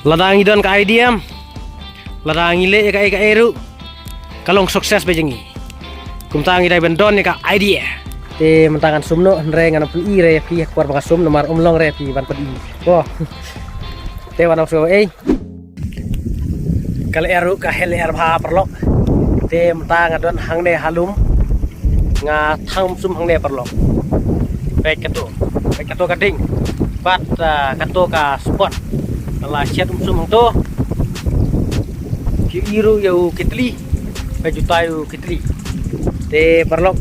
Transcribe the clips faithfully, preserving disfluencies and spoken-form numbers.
Lada ngi don ka idea em, lada ngi leh ïa kaei kaei ruh, ka long success beit jong ngi. Kumta ngi dei ban don ïa ka idea. Te mynta ngan sum noh, hynrei ngan ym pyni re ïa phi ha ka por ba nga sum namar ym long re ïa phi ban pyni. Ko. Te wan ong shu ei. Ka lyer ruh ka heh lyer bha paralok. Te mynta nga don hangne ha lum. Nga thang um sum hangne paralok. Peit kato. Peit kato ka ding. Bad, ah, kato ka spot. Nga la shet um sum hangto. Ki i ruh ïa u kitli. Ka jutai u kitli. Te paralok.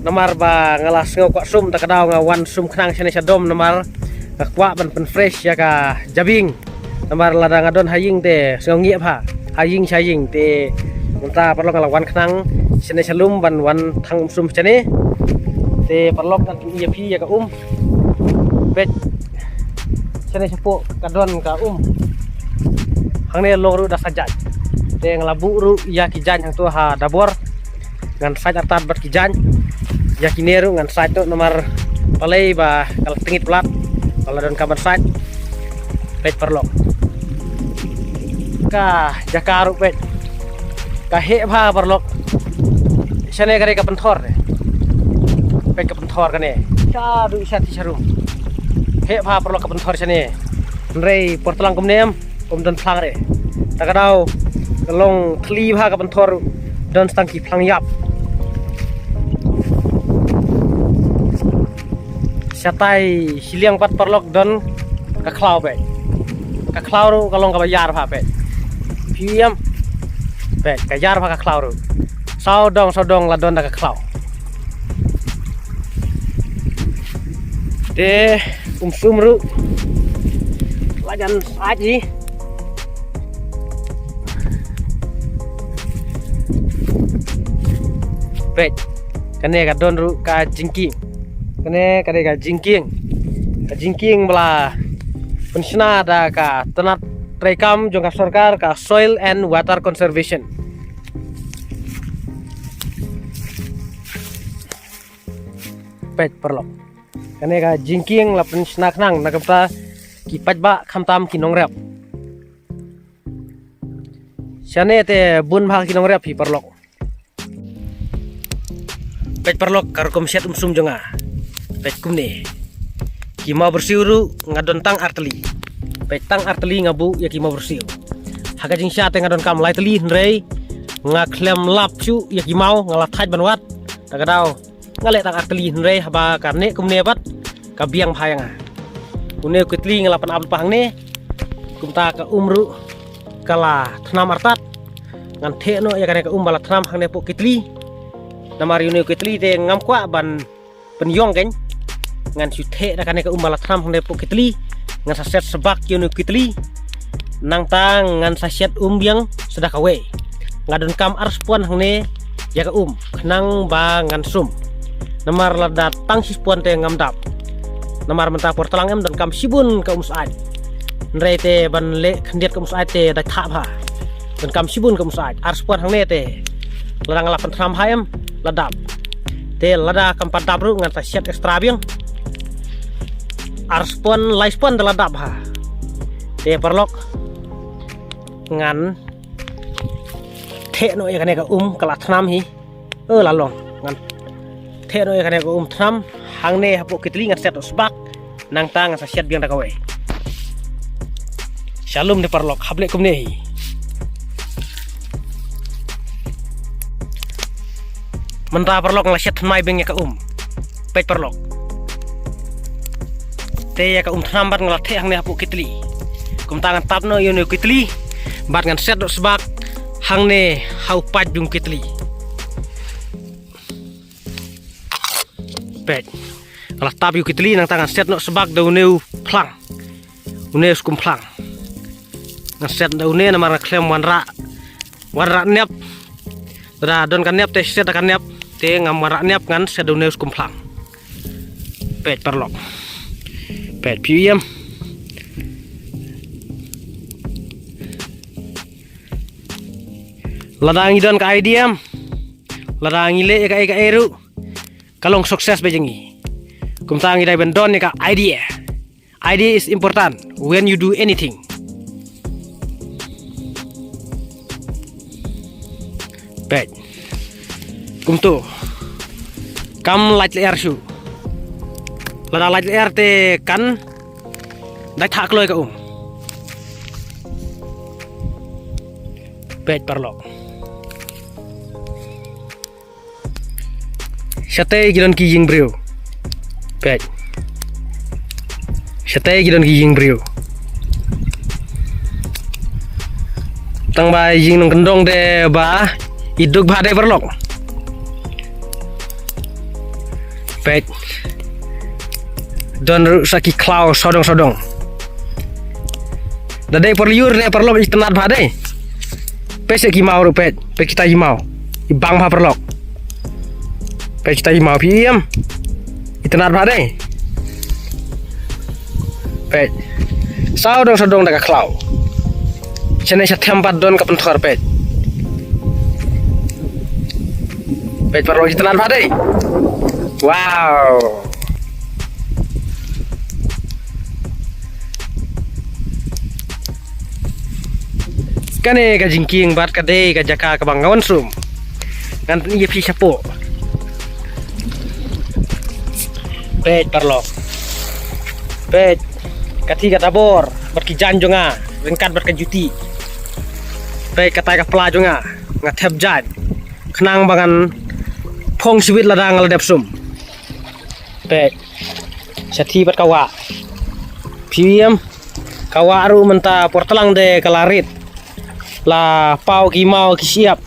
Namar ba nga la sngew kwah sum, ta ka daw nga wan sum khnang shane sha dom namar nga kwah ban pynfresh ïa ka jabieng. Namar lada nga don ha ïing te sngew ngieh bha. Ha ïing sha ïing te mynta paralok nga la wan khnang shane sha lum ban wan thang um sum shane. Te paralok ngan pyni ïa phi ïa ka um. Peit shane shapoh ka don ka um. Hangne long ruh da sa jaiñ. Te nga la buh ruh ïa ki jaiñ hangto ha dabor. Ngan sait artat bad ki jaiñ. Ïa kine ruh ngan sait to namar balei ba ka la tngit palat. Ka la donkam ban sait. Peit paralok. Ka jaka ruh peit. Ka heh bha paralok. Shane ka dei ka pynthor. Peit ka pynthor kane. Sha ruh sha ti sha ruh. Heh bha paralok ka pynthor shane. Hynrei por tlang kumne em. Ym don phlang re. Ta ka daw ka long thli bha ka pynthor, don tang ki phlang ïap. Shatai shiliang pat paralok don ka khlaw peit. Ka khlaw ruh ka long kaba ïar bha peit. Phi ïam. Peit ka ïar bha ka khlaw ruh. Sawdong sawdong la don da ka khlaw. Te um sum ruh la jan sait hi. Peit kane ka don ruh ka jingkieng. Kane ka dei ka jingkieng. Ka jingkieng ba la pynshna da ka tnat treikam jong ka sorkar, ka Soil and Water Conservation. Peit paralok. Kane ka jingkieng la pynshna khnang na ka bynta ki paidbah khamtam ki nongrep. Shane te bun bha ki nongrep hi paralok. Peit paralok ka rukom shet um sum jong nga. Peit kumne. Ki maw byrsiew ruh nga don tang ar tylli. Peit tang ar tylli nga buh ïa ki maw byrsiew. Ha ka jingshisha te nga donkam lai tylli hynrei nga khlem lap shuh ïa ki maw, nga la thait ban wad. Ta ka daw nga leh tang ar tylli hynrei haba ka neh kumne pat ka biang bha ïa nga. Une u kitli nga la pynap lypa hangne. Kumta ka um ruh ka la thnam artat. Ngan theh noh ïa kane ka um ba la thnam hangne hapoh kitli. Namar une u kitli te ngam kwah ban pynïong kein. Ngan shu theh da kane ka um ba la thnam hangne hapoh kitli. Ngan sa shet sbak ïa une u kitli. Nangta ngan sa shet um biang sa da kawei. Nga donkam ar spon hangne ïa ka um khnang ba ngan sum. Namar lada tang shi spon te ngam dap. Namar mynta por tlang em donkam shibun ka um sait. Hynrei te ban leh khyndiat ka um sait te da thah bha. Donkam shibun ka um sait. Ar spon hangne te lada nga la pynthnam bha em la dap. Te lada kam pat dap ruh ngan sa shet extra biang. Ar spon lai spon te la dap bha. Te paralok ngan theh noh ïa kane ka um ka la thnam hi. Ơ la long ngan theh noh ïa kane ka um thnam hangne hapoh kitli ngan shet noh sbak. Nangta ngan sa shet biang da kawei. Shalom de paralok hap leh kumne hi. Mynta paralok nga la shet thymmai biang ïa ka um. Peit paralok. Te ïa ka um thnam bad nga la theh hangne hapoh kitli. Kumta ngan tap noh ïa une u kitli bad ngan shet noh sbak hangne ha u paid jong u kitli. Peit. Nga la tap ïa u kitli nangta ngan shet noh sbak da une u phlang. Une u skum phlang. Ngan shet da une namar nga khlem wanrah. Wanrah nep. Da don ka nep te shet da ka nep. Te ngam wanrah nep ngan shet da une u skum phlang. Peit paralok. Peit phi ïam. Lada ngi don ka idea em. Lada ngi leh ïa kaei kaei ruh. Ka long success beit jong ngi. Kumta ngi dei ban don ïa ka idea. Idea is important when you do anything. Peit. Kumto. Kam lait lyer shuh. Lada lait lyer te kan dei thah kloi ka um. Peit paralok. Shatei ki don ki ïing briew. Peit. Shatei ki don ki ïing briew. Tang ba ïing nongkyndong de ba i duk bha de paralok. Peit. Don ruh sa ki khlaw sawdong sawdong. Da dei por lyiur ne paralok, itynnad bha dei. Peit sa ki maw ruh peit. Peit kita ki maw. I bang bha paralok. Peit kita ki maw phi ïohi em. Itynnad bha dei. Peit. Sawdong sawdong da ka khlaw. Shane sha them pat don ka pynthor peit. Peit paralok, itynnad bha dei. Wow. Kane ka jingkieng bad ka dei ka jaka kaba nga wan sum. Ngan pyni ïa phi shapoh. Peit paralok. Peit. Ka ti ka dabor bad ki jaiñ jong nga ryngkat bad ka juti. Peit katai ka pla jong nga, nga thep jaiñ. Khnang ba ngan phong shibit lada nga la dep sum. Peit. Sha ti bad ka wah. Phi ïohi em. Ka wah ruh mynta por tlang de ka la rit. La paw ki maw ki shyiap.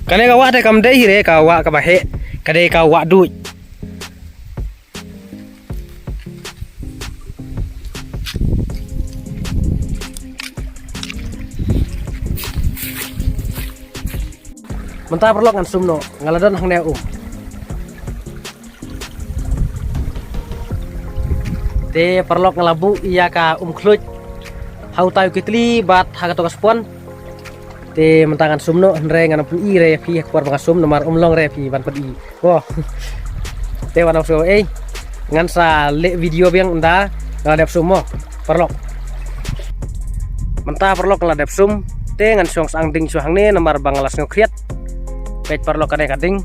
Kane ka wah te kam dei hi re ka wah kaba heh. Ka dei ka wah duid. Mynta paralok ngan sum noh, nga la don hangne um. Te paralok nga la buh ïa ka um khluit ha utai u kitli bad ha kato ka spon. Te mynta ngan sum noh, hynrei ngan pyni re phi ha ka por ba nga sum namar um long re phi ban pyni. Wow. Te wan ong shu ei. Ngan sa leh video biang ynda nga la dep sum mo. Paralok. Mynta paralok nga la dep sum. Te ngan shong sang ding shu hangne namar ba nga la sngew khriat. Peit paralok kane ka ding.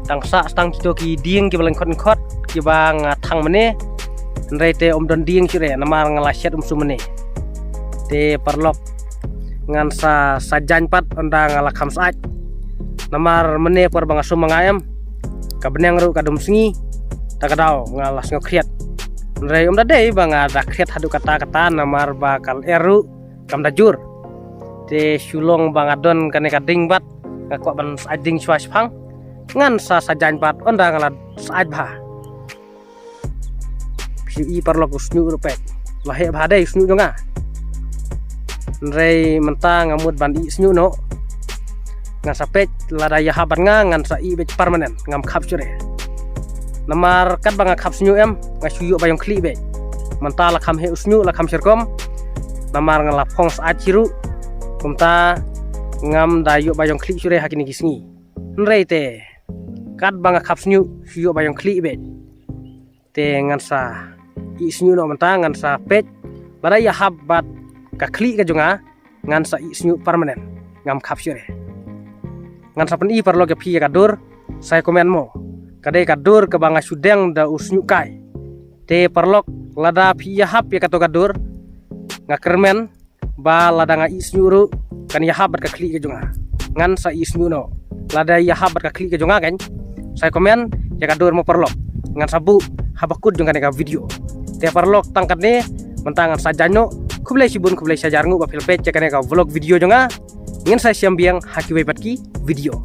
Tang sah tang kito ki dieng kiba lyngkhot lyngkhot kiba nga thang mynne. Hynrei te um don dieng shuh re namar nga la shet um sum mynne. Te paralok ngan sa, sa jaiñ pat ynda nga la kham syaid. Namar mynne por ba nga sum ma nga em. Ka bneng ruh ka dum sngi. Ta ka daw nga la sngew khriat. Hynrei um da dei ba nga da khriat haduh katta katta namar ba ka lyer ruh kam da jur. Te shu long ba nga don kane ka ding bad nga kwah ban syaid ding shuwa shipang. Ngan sa, sa jaiñ pat ynda nga la syaid bha. Phi ïohi paralok u shñiuh ruh peit. La heh bha dei u shñiuh jong nga. Hynrei mynta nga mut ban ih shñiuh noh. Ngan sa peit lada ïahap bad nga ngan sa ih beit permanent ngam khap shuh re. Namar katba nga khap shñiuh em nga shu ïoh ba ïong khlieh beit. Mynta la kham heh u shñiuh la kham shyrkom. Namar nga la phong syaid hi ruh. Kumta ngam da ïoh ba ïong khlieh shuh re ha kine ki sngi. Hynrei te katba nga khap shñiuh shu ïoh ba ïong khlieh beit. Te ngan sa ih shñiuh noh mynta ngan sa peit. Lada ïahap bad ka khlieh ka jong nga ngan sa ih shñiuh permanent. Ngam khap shuh re. Ngan sa pyni paralok ïa phi ïa ka dur. Sa comment mo. Ka dei ka dur kaba nga shu deng da u shñiuh kai. Te paralok lada phi ïahap ïa kato ka dur nga kyrmen ba lada nga ih shñiuh ruh kan ïahap bad ka khlieh ka jong nga. Ngan sa ih shñiuh noh. Lada ïahap bad ka khlieh ka jong nga kan sa comment ïa ka dur mo paralok. Ngan sa buh haba kut jong kane ka video. Te paralok tang katne mynta ngan sa jaiñ noh. Khublei shibun khublei shihajar nguh ba phi la peit ïa kane ka vlog video jong nga. Ngin sa ïashem biang ha kiwei pat ki video.